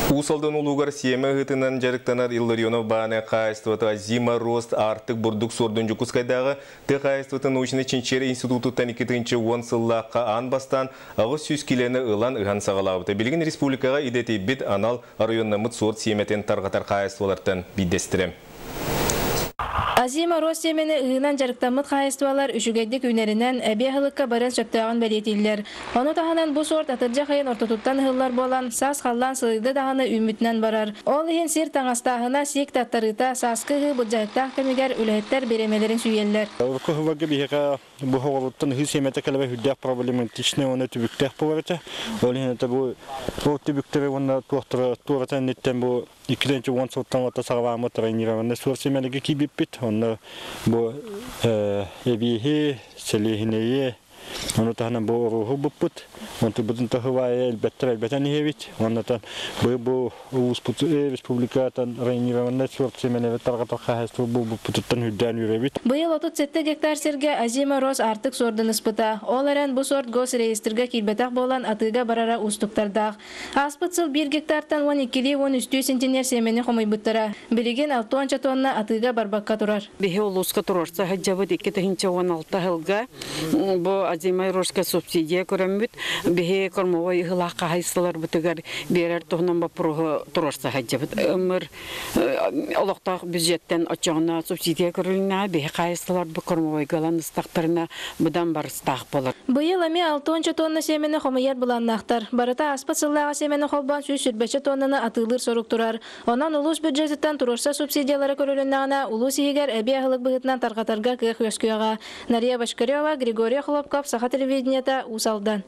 Уус Алдан улуугар сиэмэ ыһыытынан дьарыктанар Илларионов бааны хаһаайыстыбата Зима Рост Аартык бурдук суордун Дьокуускайдааҕы тыа хаһаайыстыбатын научнай чинчийэр институтуттан 2010 сыллаахха аан бастаан 800 киилэни ылан ыһан саҕалаабыта. Билигин республикаҕа идэтийбит анал оройуоннаммыт суорт сиэмэтин тарҕатар хаһаайыстыбалартан биирдэстэрэ. Азима Рос сиэмэни ыһыынан дьарыктаммыт хаһаайыстыбалар үчүгэйдик үүнэринэн, эбии аһылыкка барыан сөптөөҕүн бэлиэтииллэр. Ону таһынан бу суорт атырдьах ыйын ортотуттан ыһыллар буолан, саас халлаан сылыйда даҕаны үүммүтүнэн барар. Ол иһин сир таҥастааһына, сиик таттарыыта, сааскы ыһыы былдьаһыктаах кэмигэр үлэһиттэр бириэмэлэрин сүүйэллэр. Урукку сылларга биһиэхэ бу оҕолоруттан ыһыы сиэмэтэ кэлэбэ сүрдээх проблематичнай уонна түбүктээх буолар этэ. Ол иһин это бу ол түбүктэри уонна туохтара туората инниттэн бу 2010 сылтан ылата саҕалааммыт тренированный суор сиэмэлэргэ киирбиппит. Онно бу эбиэһи, сэлиэһинэйи, Ону таһынан бу оруоһу буппут. Онтубутун таһыбаайа элбэттэр элбэтэн иһэбит. Оннотон бу бу улууспут республикатан районированный сорт семеневе тарҕатар хаһаайыстыба буолбуппутуттан үрдээн үөрэбит. Быйыл 37 гектар сиргэ Азима Рос Артык суордун ыспыта. Ол эрэн бу сорт госреестргэ киирбэтэх буолан атыыга барара уустуктардаах. Ааспыт сыл биир гектартан 12-лии 13 сентинер сиэмэни хомуйбуттара. Билигин 60 тонна атыыга барбакка турар. Биһи улууска туруорса сылдьабыт 2016 сылга бу Азимай Рожка субсидия көрөммүт биһи кормовой ыһылаах хаһайыстыларбытыгар биэрэр туһунан боппуруоһу туруорса сылдьабыт. Ымыр олохтоох бюджеттен оччоҕуна субсидия көрүлүннэҕэ биһи хаһайыстыларбыт кормовойга ылан ыстахтарына быдан барыстаах болар. Быйыл эмиэ 60 тонна сиэмэни хомуйар былааннаахтар. Барыта ааспыт сыллааҕы сиэмэни холбоон 120 тоннаны атыылыыр сорук турар. Онон улуус бюджетыттан туруорса субсидиялара көрүлүннэҕинэ, улуус иһигэр эбии аһылык быһыытынан тарҕатарга кыах үөскүөҕэ. Нария Бочкарева, Григорий Охлопков, Саха телевидениета, Уус Алдан.